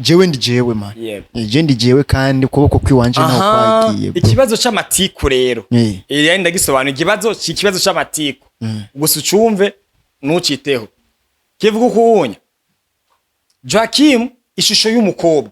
Jewe ndi jewe, man. Je ndi jewe, kandi ukuboko kwiwanje naho kwagiye, bro. Ikibazo c'amatiku rero, yani ndagisobanura ikibazo c'amatiku, gusa ucumve, ntuciteho. Kivuga ukuwunya Joakim, ishusho y'umukobwa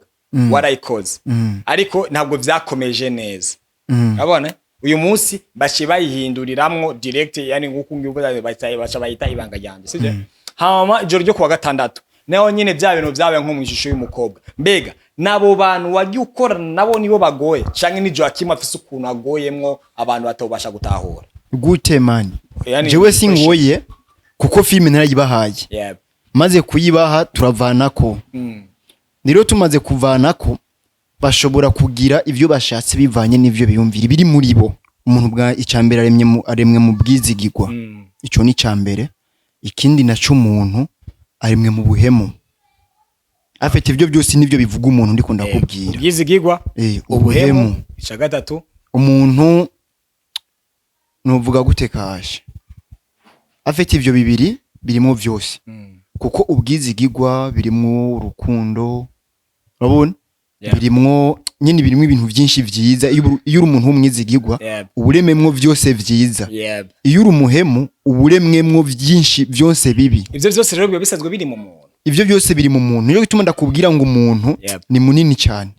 warayikoze, ariko ntabwo vyakomeje neza. Urabona uyu munsi baciye bayihinduriramwo direct, yani nkuko ngivuga, baca bayita Ibanga Ryanje, sivyo? Hama ijoro ryo kuwa gatandatu naho nyene vya bintu vyabaye nko mu ishusho y'umukobwa. Mbega nabo bantu wagiye ukorana nabo nibo bagoye, canke ni Joakim afise ukuntu agoyemwo abantu batobasha gutahura? Gute, man? Yani, Jewe singoye, kuko filime narayibahaye. Maze kuyibaha, turavanako. Rero tumaze kuvanako, bashobora kugira ivyo bashatse bivanye n'ivyo biyumvira biri muri bo. Umuntu bwa icambere aremwe mu bwizigirwa. Ico ni icambere. Ikindi naco, umuntu aremwe mu buhemu. Afite ivyo byose, nivyo bivuga umuntu ndiko ndakubwira. Ubwizigirwa, ubuhemu. Ubuhemu. Ica gatatu? Umuntu nuvuga gute kashe, afite ivyo bibiri birimo vyose, kuko ubwizigirwa birimwo urukundo, urabona? Birimwo nyine, birimwo ibintu byinshi vyiza. Iyo uri umuntu w'umwizigirwa, uburememwo vyose vyiza. Iyo uri umuhemu, uburemwemwo vyinshi byose bibi. Ivyo vyose rero biba bisanzwe biri mu muntu. Ivyo byose biri mu muntu. Niyo gituma ndakubwira ngo umuntu ni munini cyane.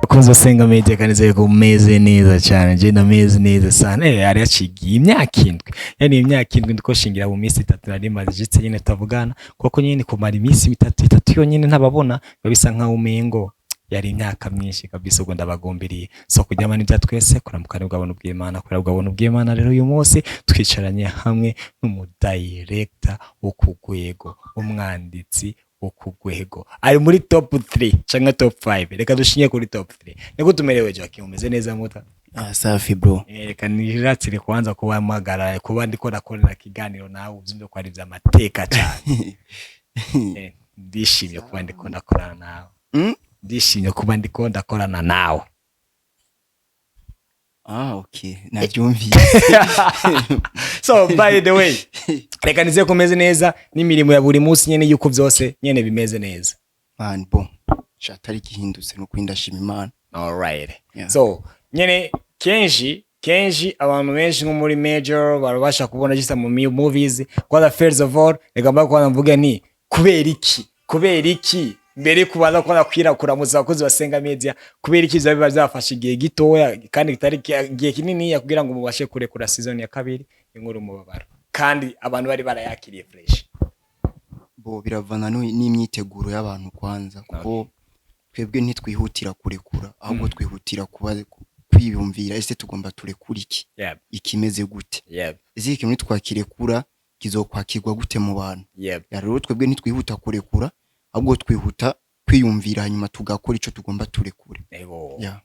Kunze Senga Media, kanizeye ko umeze neza cyane. Je ndameze neza sana. Yari yacigiye imyaka 7, yani imyaka 7 ndiko shingira mu minsi 3 nari maze jitse nyine tutavugana, kuko nyine kumara iminsi itatu yonyine ntababona biba bisa nkaho umengo yari imyaka myinshi kabisa. Ubwo ndabagombiriye so kuryama n'ibya twese, kuramukana bwabona ubw'Imana, kurera bwabona ubw'Imana. Rero uyu munsi twicaranye hamwe n'umudirector wo ku rwego, umwanditsi wo ku rwego, ari muri top 3 canke top 5. Reka dushinye kuri top 3. Niko tumerewe, Joaquim? Umeze neza, muta? Ah, safi, bro. Reka niratire kubanza kuba mpagara, kuba ndiko ndakorera ikiganiro nawe, uvyumve ko ari ivy'amateka cyane. Ndishimye kuba ndiko ndakorana nawe. Ndishimye kuba ndiko ndakorana nawe. Ah, okay, nabyumvise. So by the way, reka nizeye ko umeze neza n'imirimo ya buri munsi nyene, yuko vyose nyene bimeze neza. Man, bon, shatari gihindutse no kwindashima Imana. Alright. Yeah. So nyene kenshi kenshi abantu benshi nko muri major barabasha kubona just mu movies. Kwanza, first of all, reka mba kwanza mvuge nti kubera iki mbere kubanza kwanza kwira kuramutsa abakozi ba Senga Media, kubera iki ivyo biba byafashe igihe gitoya kandi kitari igihe kinini kugira ngo mubashe kurekura season ya kabiri Inkuru Umubabaro, kandi abantu bari barayakiriye fresh? Bo, biravana n'imyiteguro y'abantu kwanza, kuko twebwe ntitwihutira kurekura, ahubwo twihutira kuba kwiyumvira: ese tugomba turekura iki, ikimeze gute? Ese ikintu nitwakirekura kizokwakirwa gute mu bantu? Ya, rero twebwe ntitwihuta kurekura, ahubwo twihuta kwiyumvira, hanyuma tugakora ico tugomba turekure. Ego. Yeah.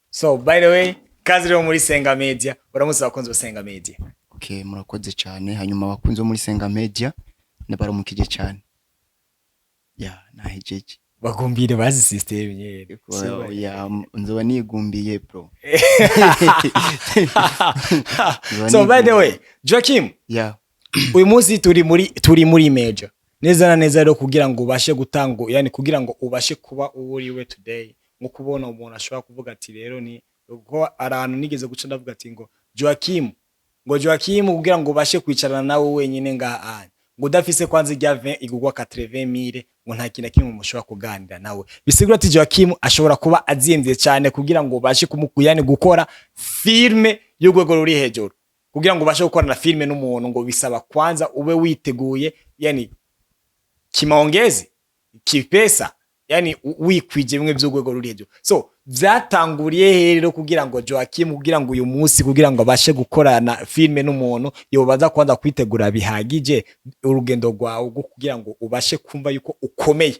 So by the way, kazi rero muri Senga Media, uramutse abakunzi ba Senga Media. Okay, murakoze cyane. Hanyuma abakunzi bo muri Senga Media ndabaramukije cyane. Ya, nahejeje. Bagumbire bazi system nyene. Ya, nzoba nigumbiye, bro. Nzoba So by the nigumbiye. way, Joakim, uyu munsi turi muri major neza na neza. Rero kugira ngo ubashe gutanga, yani kugira ngo ubashe kuba uwo uriwe today, nko kubona umuntu ashobora kuvuga ati rero ni kuko ahantu nigeze guca ndavuga ati ngo Joakim, ngo Joakim, kugira ngo ubashe kwicarana nawe wenyine ngaha anya, ngo udafise kwanza irya 20 igurwa 80,000, ngo nta kintu na kimwe mushobora kuganira nawe. Bisigura ati Joakim ashobora kuba azimvye cyane kugira ngo ubashe yani gukora filme y'urwego ruri hejuru. Kugira ngo ubashe gukorana filme n'umuntu, ngo bisaba kwanza ube witeguye, yani kimaongezi, kipesa, yani wikwije bimwe by'urwego ruri hejuru. So vyatanguriye he rero kugira ngo Joakim, kugira ngo uyu munsi, kugira ngo abashe gukorana filme n'umuntu, yobanza kwanza kwitegura bihagije? Urugendo rwawe rwo kugira ngo ubashe kumva yuko ukomeye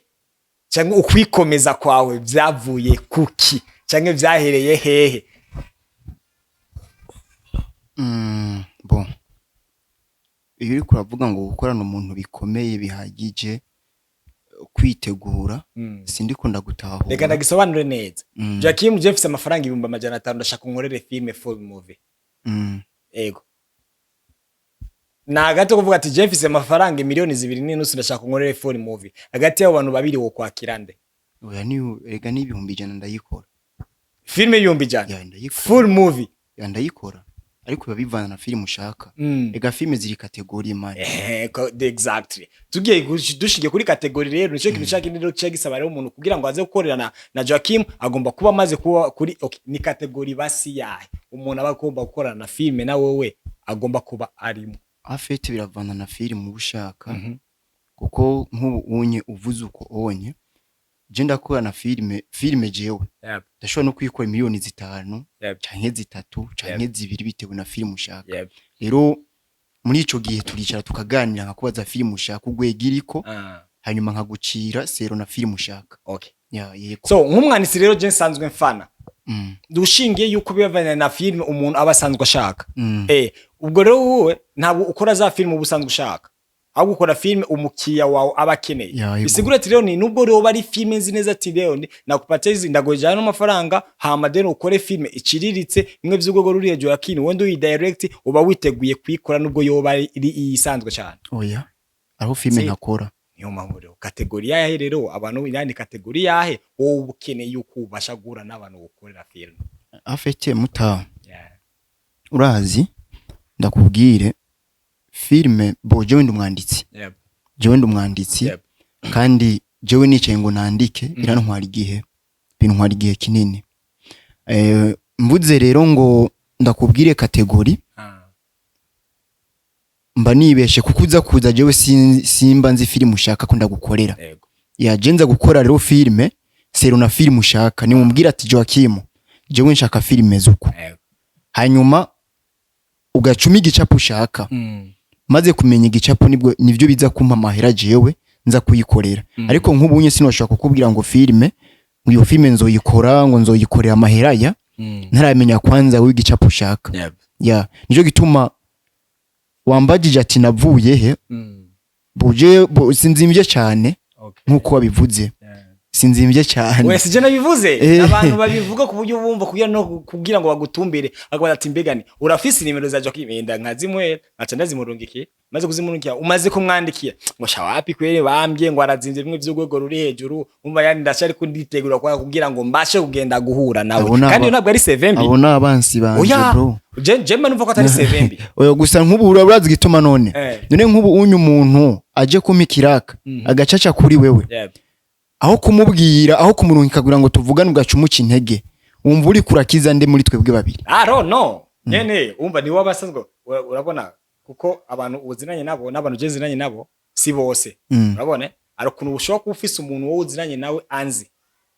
cyangwa ukwikomeza kwawe vyavuye kuki, cyangwa vyahereye hehe? Bon, iyo uriko uravuga ngo gukorana umuntu bikomeye bihagije, kwitegura, sindiko ndagutahura. Reka ndagisobanure neza. Joakim, je mfise amafaranga 500,000, ndashaka unkorere filme, full movie. Ego. Na hagati yo kuvuga ati: "Je mfise amafaranga 2.5 miliyoni, ndashaka nkorere full movie", hagati y'abo bantu babiri wo kwakira nde? Oya, ni rega n'100,000 ndayikora. Filime 100,000? Ya, ndayikora. Full movie? Ya, ndayikora, ariko biba bivana na filime ushaka. Rega filime ziri catégorie, man. Exactly. Tugiye dushingiye kuri catégorie rero, nico kintu cya kindi rero cya gisaba rero umuntu kugira ngo aze gukorera na Joachim agomba kuba amaze kuba kuri, okay, ni catégorie basi yahe umuntu aba agomba gukorana na filime na wewe agomba kuba arimo? En fait, biravana na filime uba ushaka, kuko nk'ubu unye uvuze uko onye, je ndakora na filime jewe ndashobora no kuyikora 5 miliyoni canke 3 canke 2, bitewe na filime ushaka. Rero muri ico gihe turicara tukaganira, nkakubaza filime ushaka, urwego iriko, hanyuma nkagucira selon na filime ushaka. Ya, yego. So nk'umwanditsi rero je nsanzwe mfana, dushingiye yuko bivanye na filime umuntu aba asanzwe ashaka, ubwo rero wowe ntabwo ukora za filime uba usanzwe ushaka, ahubwo ukora filime umukiriya wawe aba akeneye. Ya, yego. Bisigura ati rero ni nubwo rero bari filime nzi neza ati rero ni nakupatia hizi, ndagojana n'amafaranga, hama rero ukore filime iciriritse imwe vy'urwego ruri hejuru, lakini wenda uyi direct uba witeguye kuyikora nubwo yoba ari iyisanzwe cyane? Oya, aho filime Si. ntakora. Niyo mpamvu rero catégorie yahe rero abantu, yani catégorie yahe wowe uba ukeneye yuko ubasha guhura n'abantu ukorera filime? En fait, muta, urazi, ndakubwire, filime bo jewe ndi umwanditsi. Jewe ndi umwanditsi. Kandi jewe nicaye ngo nandike birantwara igihe, bintwara igihe kinini. Mvuze rero ngo ndakubwire catégorie, mba nibeshe, kuko uza kuza jewe simba nzi filime ushaka ko ndagukorera. Yaje nza gukora rero filime selon na filime ushaka, nimubwira ati: "Joachim, jewe nshaka filime zuko", hanyuma ugacuma igicapo ushaka. Maze kumenya igicapo, nibwo nivyo biza kumpa amahera jewe nza kuyikorera. Ariko nk'ubu nye sinashobora kukubwira ngo filime, ngo iyo filime nzoyikora, ngo nzoyikorera amahera ya, ntaramenya kwanza wowe igicapo ushaka. Ya, nico gituma wambajije ati navuye he. Buje sinzimvye cyane. Nkuko wabivuze, sinzimvye cyane. Wese je nabivuze. Abantu babivuga ku buryo bumva kugira no kugira ngo bagutumbire, akabaza ati: "Mbega ni urafise nimero za Joachim?" Enda nkazimuhera, nkaca ndazimurungikiye. Maze kuzimurungikira, umaze kumwandikira ngo sha wapi kwere, bambye ngo arazimvye bimwe vy'urwego ruri hejuru. Umva, yani ndashari kunditegura kwa kugira ngo mbashe kugenda guhura nawe. Abo ni Kandi iyo ntabwo ari CV mbi. Abo ni abansi banje. Oya. Bro. Je mba numva ko atari CV mbi. Oya, gusa nk'ubu urazi igituma none? None nk'ubu unyu umuntu aje kumpa ikiraka, agacaca kuri wewe, aho kumubwira, aho kumurungika kugira ngo tuvugane, ugaca umuca intege, wumva uri kurakiza nde muri twebwe babiri? I don't know. Nyene umva, ni wabasanzwe urabona, kuko abantu uzinanye nabo n'abantu je zinanye nabo si bose. Urabona, ari ukuntu ushobora kuba ufise umuntu wowe uzinanye nawe anzi,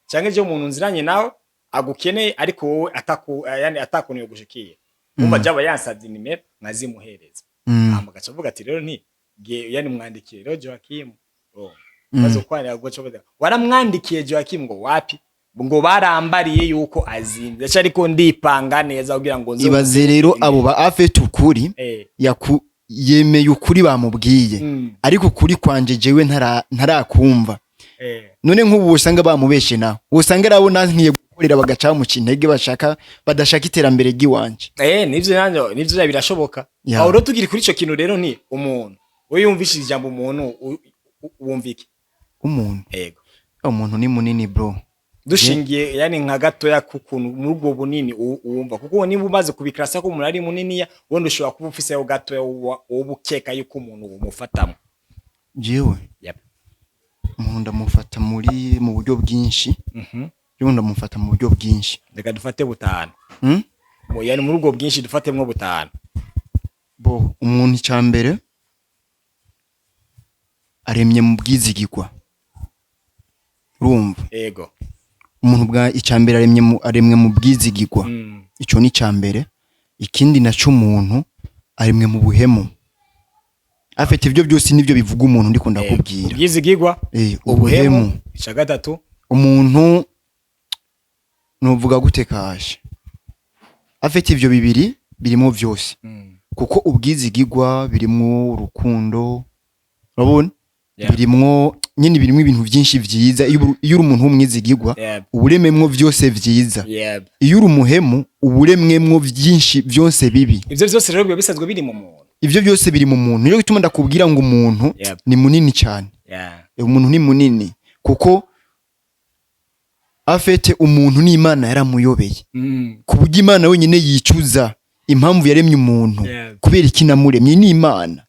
cyangwa je umuntu nzinanye nawe agukeneye, ariko wowe ataku, yani atakuntu yogushikiye. Umva, jaba yansavye nimero nkazimuhereza, hama agaca avuga ati rero nti yani mwandikiye rero Joachim. Oh. Maze kwanira guca bavuga, waramwandikiye Joachim? Ngo wapi, ngo barambariye yuko azimvye, ariko ndipanga neza kugira ngo nze. Ibaze rero abo ba afete ukuri, yemeye ukuri bamubwiye, ariko ukuri kwanje jewe ntarakumva. None nk'ubu usanga bamubeshe, nawe usanga ari abo nankiye gukorera, bagaca bamuca intege, bashaka badashaka iterambere ry'iwanje. Nivyo nanyo nivyo birashoboka. Aho rero tukiri kuri ico kintu rero, ni umuntu we yumvishije ijambo umuntu wumva iki? Umuntu? Ego. Umuntu ni munini, bro. Dushingiye yani nka gatoya kukuntu muri ubwo bunini wumva, kuko niba umaze kubikarasa ko umuntu ari muniniya, wenda ushobora kuba ufiseho gatoya woba ukeka yuko umuntu umufatamo. Jewe umuntu ndamufata mu buryo bwinshi. Jewe ndamufata mu buryo bwinshi. Reka dufate butanu. Yani muri ubwo bwinshi dufatemwo butanu. Bo, umuntu icya mbere aremye mu bwizigirwa, urumva? Ego. Umuntu bwa icya mbere aremwe mu bwizigirwa. Ico ni icya mbere. Ikindi naco, umuntu aremwe mu buhemu. Afite ibyo byose, nibyo bivuga umuntu ndiko ndakubwira. Ubwizigirwa, ubuhemu. Ubuhemu. Ica gatatu? Umuntu nuvuga gute kashe, afite ivyo bibiri birimo byose, kuko ubwizigirwa birimwo urukundo, urabona? Birimwo nyine, birimwo ibintu byinshi vyiza. Iyo uri umuntu w'umwizigirwa, uburememwo vyose vyiza. Iyo uri umuhemu, uburemwemwo byinshi byose bibi. Ivyo byose rero biba bisanzwe biri mu muntu. Ivyo byose biri mu muntu. Niyo gituma ndakubwira ngo umuntu ni munini cyane. Umuntu ni munini kuko afete umuntu n'Imana yaramuyobeye, ku buryo Imana wenyine yicuza impamvu yaremye umuntu. Kubera iki namuremye? Ni Imana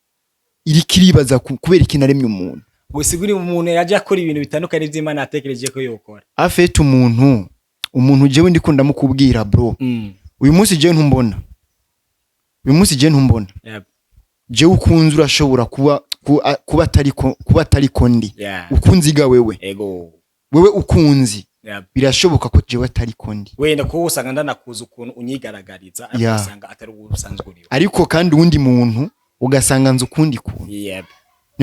iriko iribaza kubera iki naremye umuntu. Gusigura umuntu yaje akora ibintu bitandukanye by'Imana yatekereje ko yokora. Afete umuntu jewe ndiko ndamukubwira, bro, uyu munsi jewe ntumbona, uyu munsi jewe ntumbona. Jewe ukunze urashobora kuba kuba atariko ndi. Ukunziga wewe, wewe ukunzi, birashoboka ko jewe atariko ndi. Wenda kuba usanga ndanakuza ukuntu unyigaragariza, ariko usanga atari uwo usanzwe uriwe. Ariko kandi uwundi muntu ugasanga nzi ukundi kuntu. Niyo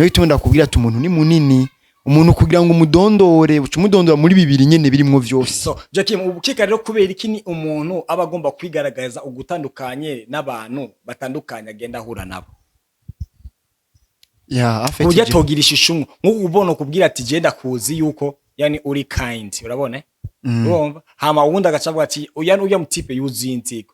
gituma ndakubwira ati umuntu ni munini. Umuntu kugira ngo umudondore, uca umudondora muri bibiri nyene birimwo vyose. So Joachim, ubukeka rero kubera iki ni umuntu aba agomba kwigaragaza ugutandukanye n'abantu batandukanye agenda ahura nabo, Ya, afete ku buryo atogira ishusho umwe, nk'uko ubona ukubwira ati je ndakuzi yuko yani uri kind, urabona? Urumva, hama uwundi agaca avuga ati yani ujya mutipe yuzuye inzigo,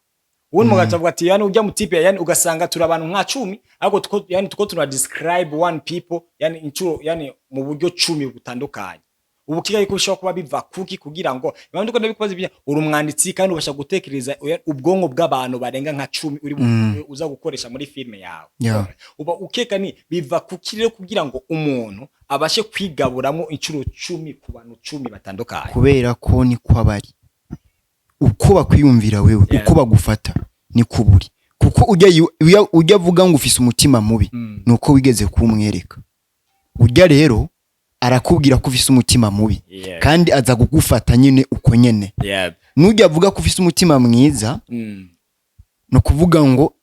uwundi mugaca avuga ati yani ujya mutipe, yani ugasanga turi abantu nka 10, ariko tuko yani tuko tuna describe one people yani inshuro yani mu buryo 10 butandukanye. Ubu kiga yuko bishobora kuba biva kuki? Kugira ngo impamvu ndiko ndabikubaza ibyo, uri umwanditsi kandi ubasha gutekereza ubwonko bw'abantu barenga nka 10 uri uza gukoresha muri filime yawe. Uba ukeka ni biva kuki rero kugira ngo umuntu abashe kwigaburamo inshuro 10 ku bantu 10 batandukanye? Kubera ko niko abari, uko bakwiyumvira wewe, uko bagufata ni kuburi, kuko ujya avuga ngo ufise umutima mubi, nuko wigeze kumwereka. Ujya rero arakubwira ko ufise umutima mubi, kandi aza kugufata nyine uko nyene. Nujya avuga ko ufise umutima mwiza, ni ukuvuga ngo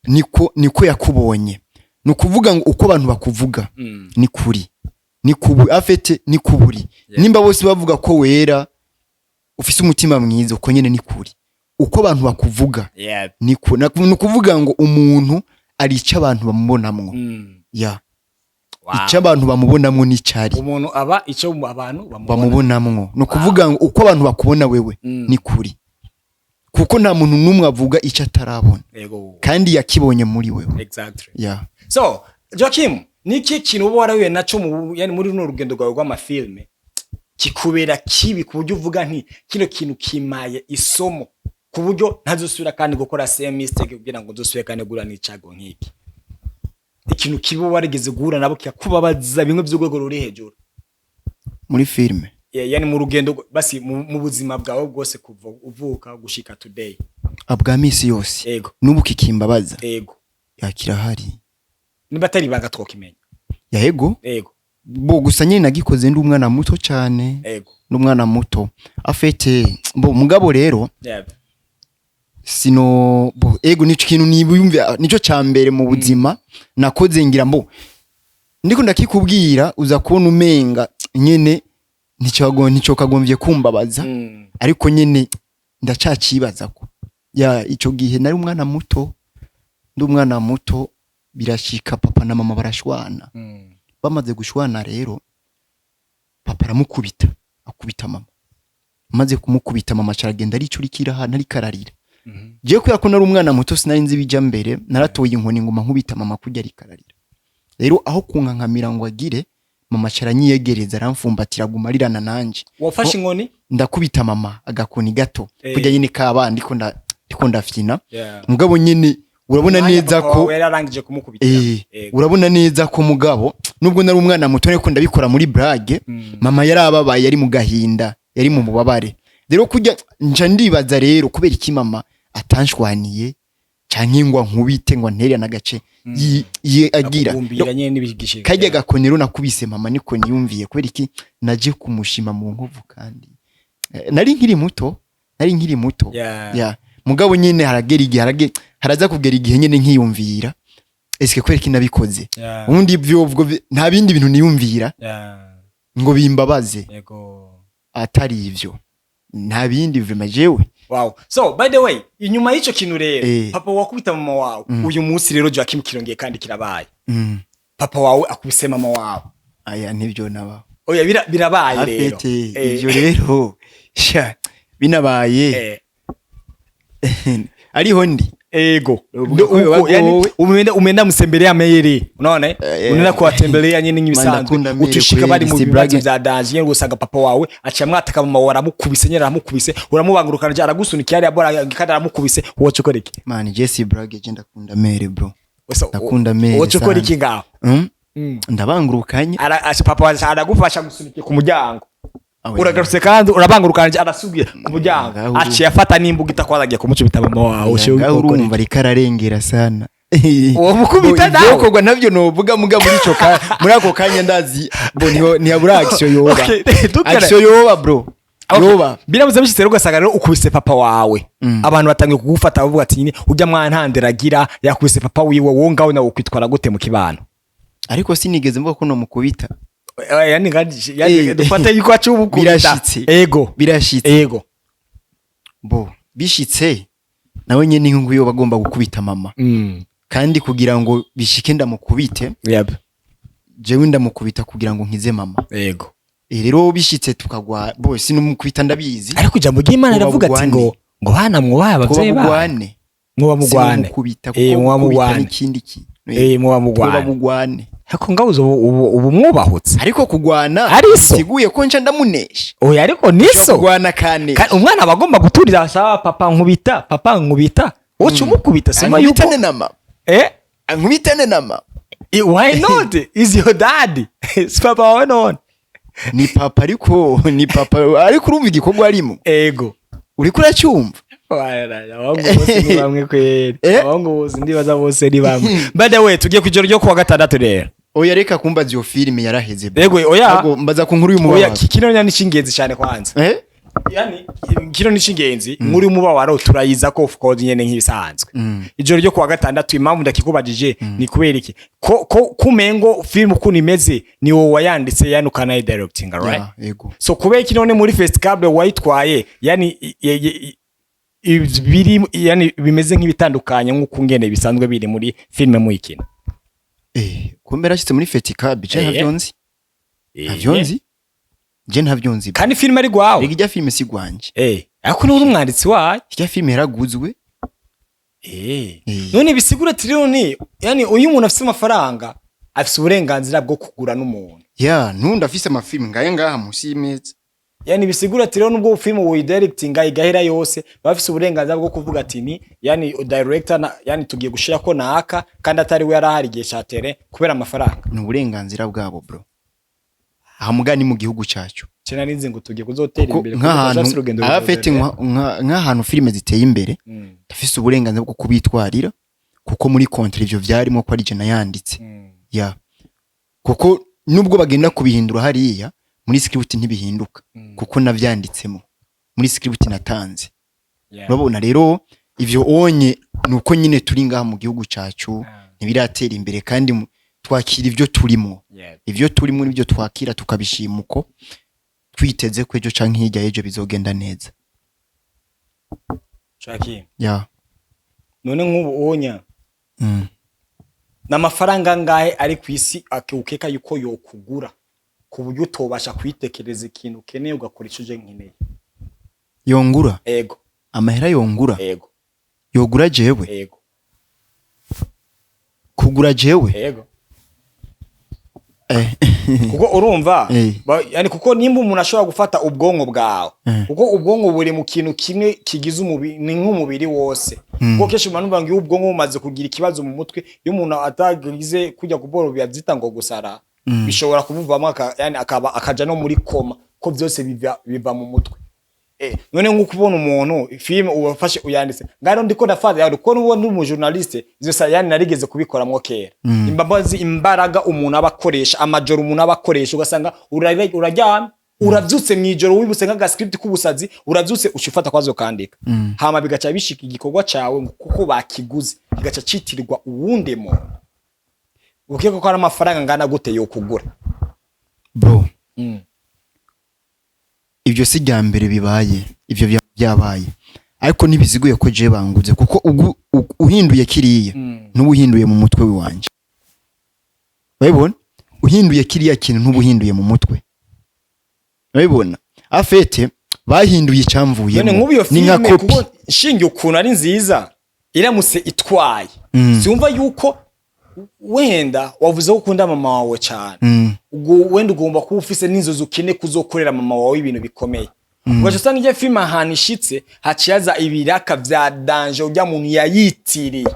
niko yakubonye. Ni ukuvuga ngo uko abantu bakuvuga ni kuri ni kubu afete ni kuburi. Nimba bose bavuga ko wera, ufise umutima mwiza, uko nyene ni kuri uko abantu bakuvuga. Ni ukuvuga ngo umuntu ari icyo abantu bamubonamwo. Ya. Icyo abantu bamubonamwo n'icari. Umuntu aba icyo abantu bamubona. Bamubonamwo, ni ukuvuga ngo uko abantu bakubona wewe ni kuri, kuko nta muntu n'umwe avuga icyo atarabona kandi yakibonye muri wewe. Ya. So Joachim, niki kintu uba warahuye naco mu yani muri runo rugendo rwawe rw'amafilme kikubera kibi, ku buryo uvuga nti kino kintu kimaye isomo, ku buryo ntazosubira kandi gukora same mistake, kugira ngo nzosubire kandi guhura n'icago nk'iki? Ikintu kibi uba warigeze guhura nabo kikakubabaza bimwe by'urwego ruri hejuru. Muri filime? Yeah, yani mu rugendo basi mu buzima bwawe bwose kuva uvuka gushika today. Bwa misi yose? Ego. N'ubu kikimbabaza? Ego. Yakirahari. Niba atari ibanga twokimenya. Ya, ego. Ego. Bo gusa nyine nagikoze ndi umwana muto cyane. N'umwana muto afete bo mugabo rero sino bo ego nico kintu nibiyumve, nico ca mbere mu buzima nakoze. Ngira mbo ndiko ndakikubwira, uza kubona umenga nyene ntico kagombye kumbabaza, ariko nyene ndacacibaza ko ya ico gihe nari umwana muto, ndi umwana muto birashika papa na mama barashwana. Bamaze gushwana rero, papa aramukubita, akubita mama. Amaze kumukubita, mama caragenda aricurikira ahantu ariko ararira. Jewe kubera ko nari umwana muto sinari nzi ibijya mbere, naratoye inkoni nguma nkubita mama kurya ariko ararira. Rero aho kunkankamira ngo agire, mama aranyiyegereza, aramfumbatira, aguma arirana nanje. Wafashe inkoni? Ndakubita mama agakoni gato, kurya nyine kaba ndiko ndafyina. Mugabo nyine urabona Umwanya neza papa ko wawe yararangije kumukubitira. Urabona neza ko mugabo nubwo nari umwana muto ariko ndabikora muri blague, mama yarababaye, yari mu gahinda, yari mu bubabare. Rero kujya nca ndibaza rero kubera iki mama atanshwaniye canke ngo ankubite, ngo antere n'agace agira. Akugumbira nyene n'ibigishika. Kajya gakonero nakubise mama niko niyumviye kubera iki naje kumushima mu nkovu, kandi nari nkiri muto, nari nkiri muto. Ya, mugabo nyene haragera igihe, haraza kugera igihe nyene nkiyumvira eske kubera iki nabikoze. Ubundi ivyo ubwo nta bindi bintu niyumvira ngo bimbabaze atari ivyo, nta bindi vraiment jewe. Wow. So by the way, inyuma y'ico kintu rero, papa wakubita mama wawe, uyu munsi rero Joachim kirongeye kandi kirabaye. Papa wawe akubise mama wawe. Aya nibyo nabaho. Oya, birabaye rero. Afete ivyo rero sha binabaye, ariho ndi Ego. Uvuga ko Uko, yani wowe. Umeenda msembelea mère, unaona, eh? Unaenda kuwatembelea nyine nk'ibisanzwe, Ndakunda mère utushika bari mu kweli, si bibazo blague. vya danger nyene, usanga papa wawe aciye amwataka, mama wawe aramukubise nyene, aramukubise, uramubangurukana, aragusunika yari abora kandi aramukubise, woca ukora iki? Man, je si blague, je ndakunda mère, bro. Ndakunda mère Woca ukora sana. iki ngaho? Ndabangurukanye. Papa wawe aragufasha gusunika ku muryango. Awe. Uragarutse kandi urabangurukana, arasubiye ku muryango, Ngaho aciye afata n'imbugita ko agiye kumucubita mama wawe. Ngaho urumva ariko ararengera sana. Uwo mukubita Bo, nawe? ivyokorwa navyo novuga muga muri ico muri ako kanya ndazi bo niho ntiyabura action yoba. Okay, Action yoba, bro, yoba. Biramutse bishitse rero ugasanga rero ukubise papa wawe, abantu batangiye kugufata bavuga ati nyine ujya mwana ntanderagira yakubise papa wiwe, wowe ngawe nawe ukwitwara gute mu kibano? Ariko sinigeze mvuga ko nomukubita. Yani yani dufate yuko aca ubukubita. Birashitse. Ego. Birashitse. Ego. Bo bishitse nawe nyene nk'uko yoba agomba gukubita mama, kandi kugira ngo bishike ndamukubite, jewe ndamukubita kugira ngo nkize mama. Rero bishitse tukagwa, bo sinumukubita, ndabizi. Ariko ijambo ry'Imana Kuba riravuga ati bugwane. ngo bana mwubahe Kuba abavyeyi banyu. bugwane. Mwoba mugwane. Sinumukubita, kuko Mwoba gukubita mugwane. n'ikindi kintu. Mwoba Kuba mugwane. bugwane. Ariko ngaho ubu mwubahutse. Ariko kugwana Ari so. siguye ko nca ndamunesha. Oya, ariko niso. Kugwana kane. Umwana aba agomba guturira, asaba papa nkubita, papa nkubita, woca umukubita sima yuko Ankubitane na mama. Ankubitane na mama. Why not? Is your dad, si papa wawe none? Ni papa, ariko ni papa, ariko urumva igikorwa arimo. Ego. Uriko uracyumva. Abahungu bose ni bamwe kweri. Abahungu bose ndibaza bose ni bamwe. By the way, tugiye kwijoro ryo kuwa gatandatu rero. Oya, reka kumbaza iyo filime, yaraheze, bro. Ego, oya. Ahubwo mbaza ku nkuru Oya. y'umubabaro. Kino ni cy'ingenzi cyane kwanza. Yani kino ni cy'ingenzi, inkuru y'umubabaro turayiza ko of course nyene nk'ibisanzwe. Ijoro ryo kuwa gatandatu, impamvu ndakikubajije ni kubera iki? Ko kumengo film ukuntu imeze ni wowe wayanditse, yani ukanayidirectinga, right? Yeah, yego. So kubera iki none muri festival wayitwaye, yani biri yani bimeze nk'ibitandukanye nk'uko ngene bisanzwe biri muri filime muyikina? Kumbe yarashitse muri Festicab, je ntavyo nzi. Ntavyo nzi. Je ntavyo nzi. Kandi filime ari gwawe. Rega ijya filime si gwanje. Ariko ni uri umwanditsi wayo. Ijya filime yaraguzwe. None bisigura ati rero ni yani uyu umuntu afise amafaranga afise uburenganzira bwo kugura n'umuntu. Ya, nundi afise amafilime ngaye ngaha musi y'imeza. Yani bisigura ati rero nubwo filime wuyidirectinga igahera yose, bafise uburenganzira bwo kuvuga ati ni yani director na, yani tugiye gushira ko naka kandi atari we yarahari igihe ca terrain, kubera amafaranga. Ni uburenganzira bwabo, bro. Aha muga ni mu gihugu cyacu. Cena ninzi ngo tugiye kuzotera Kuko imbere kuko tuzafise nk'ahantu urugendo abafite rurerure. nk'ahantu filime ziteye imbere, ndafise uburenganzira bwo kubitwarira kuko muri contrat ivyo vyarimo ko ari je nayanditse. Ya, kuko nubwo bagenda kubihindura hariya muri script ntibihinduka, kuko navyanditsemo muri script natanze. Urabona rero ivyo onye nuko nyine turi ngaha mu gihugu cacu, ntibiratera imbere kandi twakira ivyo turimo. Ivyo turimo nibyo twakira tukabishima uko, twiteze ko ejo canke hirya y'ejo bizogenda neza. Shaki. Ya. None nk'ubu onya n'amafaranga angahe ari ku isi ukeka yuko yokugura ku buryo utobasha kwitekereza ikintu ukeneye ugakora ico je nkeneye? Yongura? Ego. Amahera yongura? Ego. Yogura jewe? Ego. Kugura jewe? Ego. Eh. Kuko urumva yani kuko nimba umuntu ashobora gufata ubwonko bwawe, kuko ubwonko buri mu kintu kimwe kigize umubiri, ni nk'umubiri wose, kuko kenshi umuntu ngo iyo ubwonko bumaze kugira ikibazo mu mutwe, iyo umuntu atagize kujya kuboro biyabyita ngo gusara, bishobora kumuvamo yani akaba akaja no muri coma, ko byose biva mu mutwe. None nk'uko ubona umuntu filime ubafashe uyanditse ngaro ndiko ndafata yawe kuko nuwo ndi umujournaliste, ivyo sa yani narigeze kubikoramwo kera, imbabazi imbaraga umuntu aba akoresha, amajoro umuntu aba akoresha, ugasanga uraryamye uravyutse mw'ijoro wibutse nk'aga script k'ubusazi, uravyutse uca ufata kwazo kandika, hama bigaca bishika igikorwa cawe ngo kuko bakiguze kigaca citirirwa uwundi muntu. Ukeka ko ari amafaranga angana gute yo kugura? Bro, ibyo si rya mbere bibaye, ibyo byabaye, ariko ntibiziguye ko je banguze, kuko uhinduye kiriya n'ubu uhinduye mu mutwe wanje, urabibona, uhinduye kiriya kintu n'ubu uhinduye mu mutwe, urabibona, afete bahinduye None icyamvuyemo nk'ubu iyo ni nka filime kopi. kuko nshingiye ukuntu ari nziza. Iramutse itwaye, siwumva yuko wenda wavuze ko ukunda mama wawe cyane, ubwo wenda ugomba kuba ufise n'inzozi ukeneye kuzokorera mama wawe ibintu bikomeye, ugaca usanga iyo filime ahantu ishitse haciye haza ibiraka vya danger, urya muntu yayitiriye.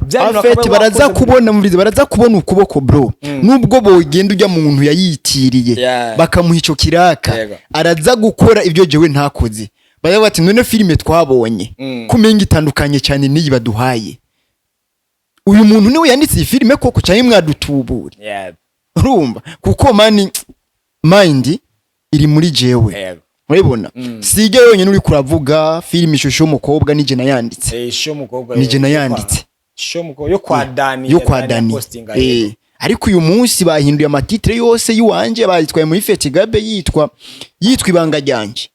Bya bintu En fait, akaba baraza wakoze. Kubona murize baraza kubona ukuboko, bro, nubwo bogenda ujya muntu yayitiriye, bakamuha ico kiraka, araza gukora ibyo jewe ntakoze. Baravuga bati: "None filime twabonye kumenga itandukanye cyane n'iyi baduhaye, uyu muntu niwe yanditse iyi filime koko cyangwa mwadutubure?" Urumva, kuko man, mind iri muri jewe. Urabibona, sige yonyine uri kuravuga filime Ishusho y'Umukobwa nije nayanditse. Ishusho y'Umukobwa. Nije nayanditse. Ishusho y'Umukobwa yo kwa Dani. Yo kwa Dani. Postinga. Ariko uyu munsi bahinduye ama titre yose y'uwanje, bayitwaye muri Fetigabe, yitwa Ibanga Ryanje.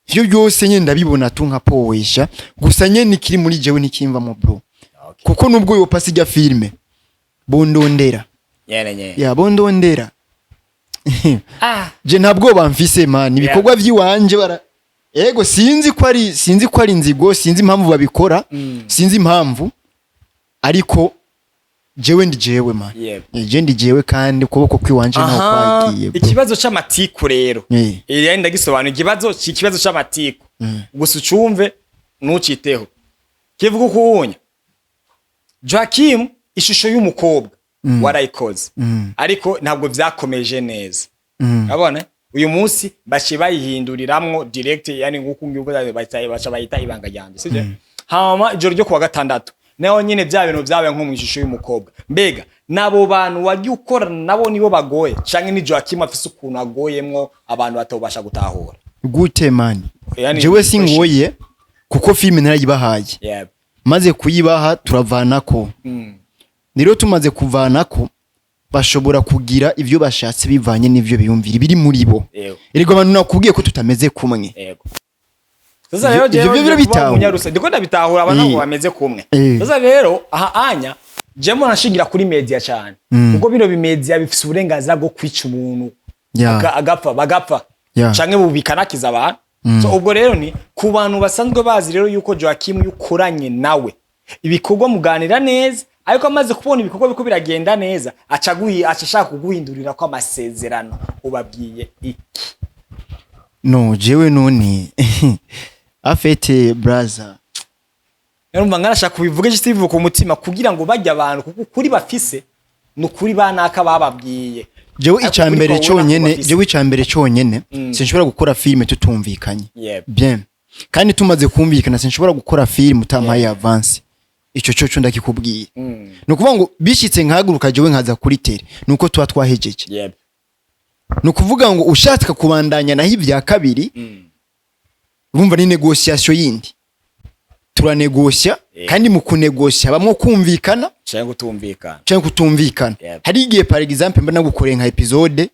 Ivyo byose nyine ndabibona tu nka powesha gusa nyene ikiri muri jewe ntikimvamo, bro. Kuko nubwo yo pasi ijya filime bondondera. Nyene nyene. Ya, bondondera. Ah. Je ntabwo bamfise, man, ibikorwa vy'iwanje bara ego sinzi ko ari inzigo, sinzi impamvu babikora, sinzi impamvu, ariko jewe ndi jewe, man. Je ndi jewe kandi ukuboko kwiwanje naho kwagiye, bro. Ikibazo c'amatiku rero, yani ndagisobanura ikibazo c'amatiku gusa, ucumve ntuciteho, kivuga ukuwunya Joakim. Ishusho y'Umukobwa warayikoze, ariko ntabwo vyakomeje neza. Urabona uyu munsi baciye bayihinduriramwo direct, yani nguko ngiye baca bayita Ibanga Ryanje, sivyo? Hama ijoro ryo kuwa gatandatu naho nyine bya bintu byabaye nko mu Ishusho y'Umukobwa. Mbega nabo bantu wagiye ukorana nabo nibo bagoye, canke ni Joakim afise ukuntu agoyemwo abantu batobasha gutahura? Gute, man? Yani, Jewe singoye kuko filime narayibahaye. Maze kuyibaha turavanako. Rero tumaze kuvanako bashobora kugira ibyo bashatse bivanye n'ivyo biyumvira biri muri bo. Erega abantu nakubwiye ko tutameze kumwe. Yego. Sasa rero Ivyo jewe byo ngiye kuba birabitahura. umunyarusa, ndiko ndabitahura, abantu ntabwo bameze kumwe. Sasa rero aha anya jemo nashingira kuri media cyane, kuko bino bimedia bifise uburenganzira bwo kwica umuntu, agapfa bagapfa, canke bubikanakiza abantu. So ubwo rero ni ku bantu basanzwe bazi rero yuko Joakim yukoranye nawe ibikorwa muganira neza, ariko amaze kubona ibikorwa biko biragenda neza aca ashaka kuguhindurira ko amasezerano, ubabwiye iki? No, jewe none en fait, braza. Urumva ngarashaka kubivuga ije ku mutima kugira ngo bajye abantu, kuko ukuri bafise ni ukuri banaka bababwiye. Jewe Ariko icambere ukuri kwawe cyonyene, nako bafise. Jewe icambere cyonyene, sinshobora gukora filime tutumvikanye. Bien, kandi tumaze kumvikana sinshobora gukora filime utampaye avance. Ico cyo ndakikubwiye. Ni ukuvuga ngo bishitse nkahaguruka jewe nkaza kuri terrain, nuko tuba twahejeje. Ni ukuvuga ngo ushaka kubandanya naho ibya kabiri, bumva ni négociation yindi, turanegosya. Kandi mu kunegosya bamwe kumvikana canke kutumvikana. Cyangwa kutumvikana. Hari igihe, par exemple, mba nagukoreye nka épisode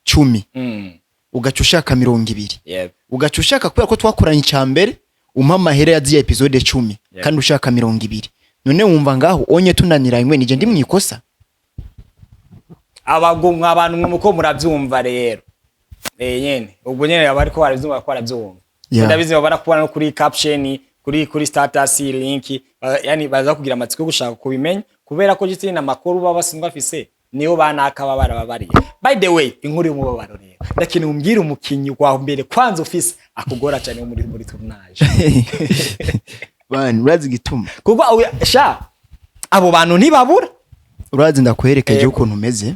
10, ugaca ushaka 20, ugaca ushaka kubera ko twakoranye icya mbere umpa amahera ya ziya épisode 10, kandi ushaka 20. None wumva ngaho onye tunaniranywe, nije ndi mwikosa? Abagumwa abantu mwe muko muravyumva rero, nyene ubwo nyene abariko baravyumva ko baravyumva. Ndabizi barakubona no kuri caption, kuri status link, yani baza kugira amatsiko yo gushaka kubimenya, kubera ko jitini amakuru baba basanzwe bafise niyo banaka baba barababariye. By the way, inkuru y'umubabaro rero, ndakeneye umbwire umukinyi wa mbere kwanza ufise akugora cyane wo muri tournage. Bani, urazi igituma? Kuko sha abo bantu ntibabura. Urazi, ndakwerekeje ukuntu umeze.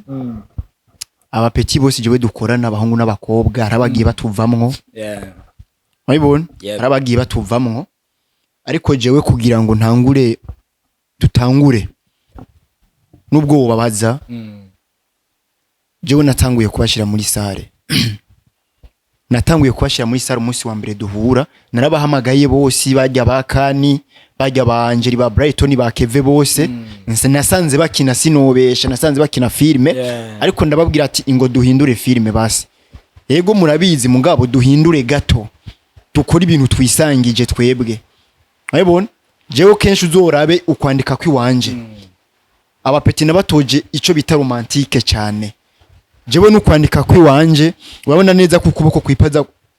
Aba petits bose jewe dukorana, abahungu n'abakobwa, hari abagiye batuvamwo. Urabibona? Yeah. Hari abagiye batuvamwo, ariko jewe kugira ngo ntangure dutangure nubwo wobabaza, jewe natanguye kubashira muri salle, natanguye kubashira muri salle umunsi wa mbere duhura. Narabahamagaye bose, bajya ba Kani, bajya ba Angeli, ba Brighton, ba Keve bose. Nasanze bakina, sinobesha, nasanze bakina filme. Ariko ndababwira ati: "Ingo duhindure filme basi. Yego murabizi, mugabo duhindure gato, dukore ibintu twisangije twebwe." Urabibona, jewe kenshi uzorabe ukwandika kwiwanje, aba petits nabatoje ico bita romantique cyane. Jewe n'ukwandika kwiwanje urabona neza ko ukuboko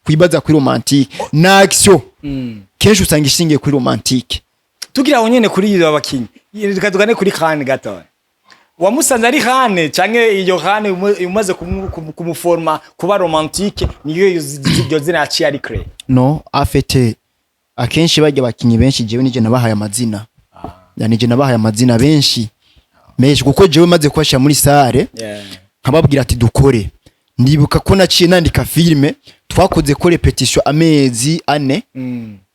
kwibaza kuri romantique na action kenshi usanga ishingiye kuri romantique. Tugira aho nyene kuri iyo abakinyi, reka tugane kuri Khan gato. Wamusanze ari Khan canke iyo Khan umaze kumuforma kuba romantique, niyo iryo zina yaciye ari créé? No, en fait, akenshi bajya abakinyi benshi, jewe nije nabahaye amazina. Yani nije nabahaye amazina benshi menshi, kuko jewe maze kubashira muri salle, nkababwira ati dukore. Ndibuka ko naciye nandika filime, twakoze ko répétition amezi 4,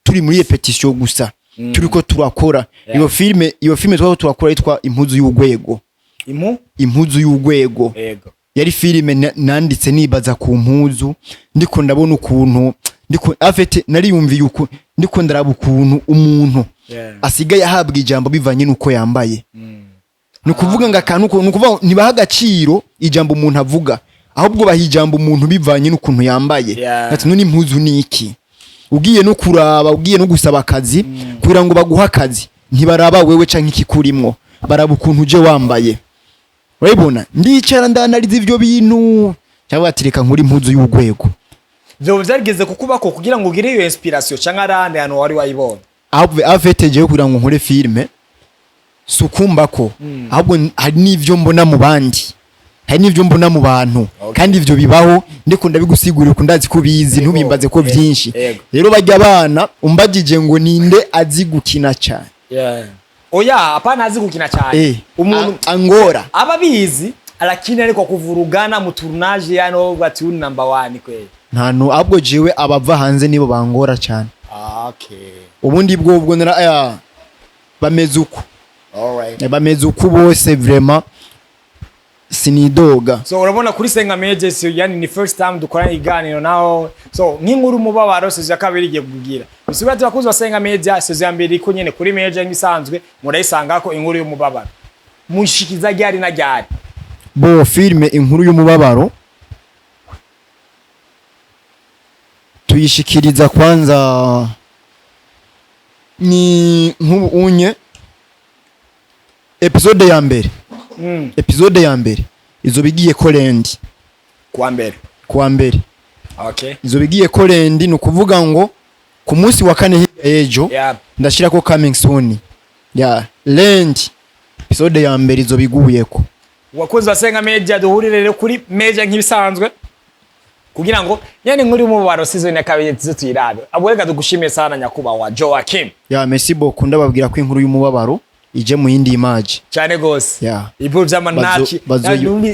turi muri répétition gusa, turiko turakora iyo filime. Iyo filime twako turakora yitwa Impuzu y'Urwego. Impu Impuzu y'Urwego. Yari filime nanditse nibaza ku mpuzu, ndiko ndabona ukuntu ndiko, en fait, nariyumviye uku ndiko ndaraba ukuntu umuntu asigaye ahabwa ijambo bivanye n'uko yambaye. Ni ukuvuga ngo akantu ko, ni ukuvuga ngo ntibaha agaciro ijambo umuntu avuga, ahubwo baha ijambo umuntu bivanye n'ukuntu yambaye. Ati none impuzu ni iki? Ugiye no kuraba, ugiye no gusaba akazi, kugira ngo baguhe akazi ntibaraba wewe canke ikikurimwo, baraba ukuntu uje wambaye. Urabibona, ndicara ndanariza ivyo bintu, cyangwa ati reka nkuri Impuzu y'Urwego. Vyo vyarigeze kukubako kugira ngo ugire iyo inspiration, canke arahandi hantu wari wayibonye? En fait, jewe kugira ngo nkore filime sukumba ko ahubwo hari n'ivyo mbona mu bandi, hari n'ivyo mbona mu bantu. Kandi ivyo bibaho, ndiko ndabigusigurira uko ndazi ko ubizi, ntubimbaze ko vyinshi. Rero bajya abana umbagije ngo ninde azi gukina cyane? Oya, hapana, azi gukina cyane. Umuntu angora. Aba abizi, arakina, ariko kuvurugana mu tournage yano bati uri number 1 kweli. Nta nu ahubwo jewe abava hanze nibo bangora cyane. Ubundi bwobwo nara aya bameze uko. Bameze uko bose, vraiment sinidoga. So urabona kuri Senga Media, yani ni first time dukorana iganiro naho. So nk'inkuru umubabaro saison ya kabiri igiye kugira bisigura ati bakuzi ba Senga Media, saison ya mbere iko nyene kuri media nk'isanzwe, murayisangako inkuru y'umubabaro. Mushikiza ryari na ryari? Bo, filime Inkuru y'Umubabaro tuyishikiriza kwanza ni nk'ubu unye episode ya mbere. Episode ya mbere izoba igiye ko lundi. Kuwa mbere? Kuwa mbere. Izoba igiye ko lundi, ni ukuvuga ngo ku munsi wa kane hirya y'ejo ndashirako coming soon ya lundi, episode ya mbere izoba iguyeko. Wakozi wa Senga Media, duhurire rero kuri media nk'ibisanzwe kugira ngo yani inkuru y'umubabaro season ya kabiri tuze tuyirabe. Abo reka tugushimiye sana, nyakubahwa Joachim. Ya, merci beaucoup. Ndababwira ko Inkuru y'Umubabaro ije mu yindi image. Cyane gose. Ibyo by'amanaci.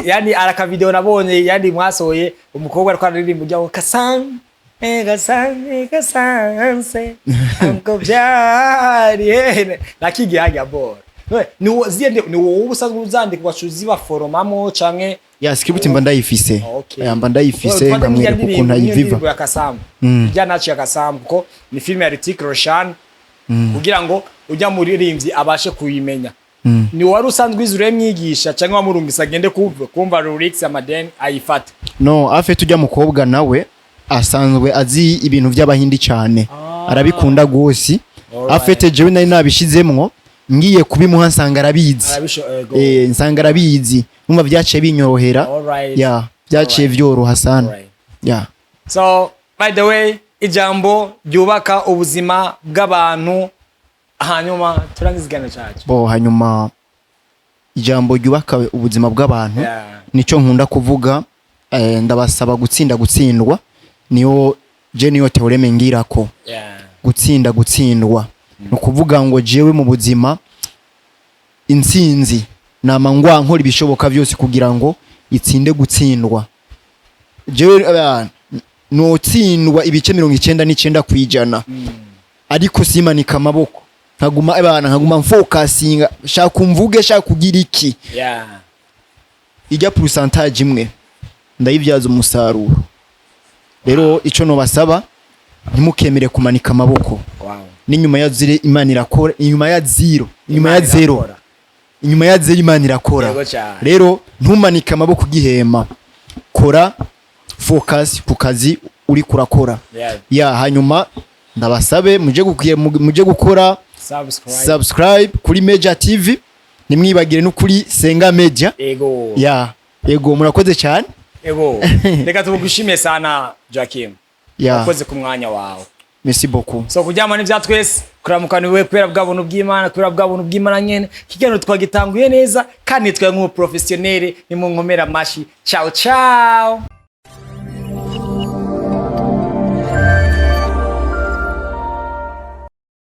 Yani araka video nabonye, yani mwasohoye umukobwa ariko aririmba ujyaho kasan kasan kasanse anko byari nakigiye hajya bora. Ni ni wowe ubusanzwe uzandika ugaca uzibaforomamo canke? Ya, script mba ndayifise. Ya, mba ndayifise. Ufate nkamwereka nk'irya ukuntu ndirimbo ayiviva. ya Kasamu, ijya naci ya Kasamu, kuko ni filime ya Hrithik Roshan, kugira ngo ujya muririmbyi abashe kuyimenya, ni wari usanzwe wize uremwigisha cyangwa wamurungisa agende kumva lyrics amadeni ayifate? No, en fait, ujya mukobwa nawe asanzwe azi ibintu by'abahindi cyane, arabikunda gose. En fait, jewe nari nabishizemwo, ngiye kubimuha nsanga arabizi. Ego. Nsanga arabizi, numva byaciye binyorohera. Ya, byaciye vyoroha sana. Ya. So by the way, ijambo ryubaka ubuzima bw'abantu, hanyuma turangiza ikiganiro cyacu. Bo, hanyuma ijambo ryubaka ubuzima bw'abantu, nico nkunda kuvuga, ndabasaba gutsinda gutsindwa. Niyo je niyo théorème ngirako. Gutsinda gutsindwa, ni ukuvuga ngo jewe mu buzima intsinzi nama ngwa nkora ibishoboka byose kugira ngo itsinde gutsindwa. Jewe notsindwa ibice 99%, ariko simanika amaboko, nkaguma abana, nkaguma mfokasinga, shaka umvuge, shaka kugira iki, ijya pourcentage imwe ndayibyaza umusaruro. Rero ico nobasaba, ntimukemere kumanika amaboko. N'inyuma ya zero Imana irakora, inyuma ya zero, inyuma ya Imana zero irakora. Inyuma ya zero Imana irakora. Yego cyane. Rero ntumanike amaboko ugihema, kora, focus ku kazi uri kurakora. Ya, hanyuma ndabasabe muje gukora Subscribe. subscribe kuri Meja TV, nimwibagire no kuri Senga Media. Ego. Ya, ego, murakoze cyane. Ego, reka tugushimiye sana, Joachim. Ya. Wakoze ku mwanya wawe. Merci beaucoup. So kuryama ni vya twese, kuramukana iwe kubera bwa buntu bw'Imana, kubera bwa buntu bw'Imana nyene. Ikiganiro twagitanguye neza kandi twaye nk'umu professionnel, ni mu nkomera amashi. Ciao ciao.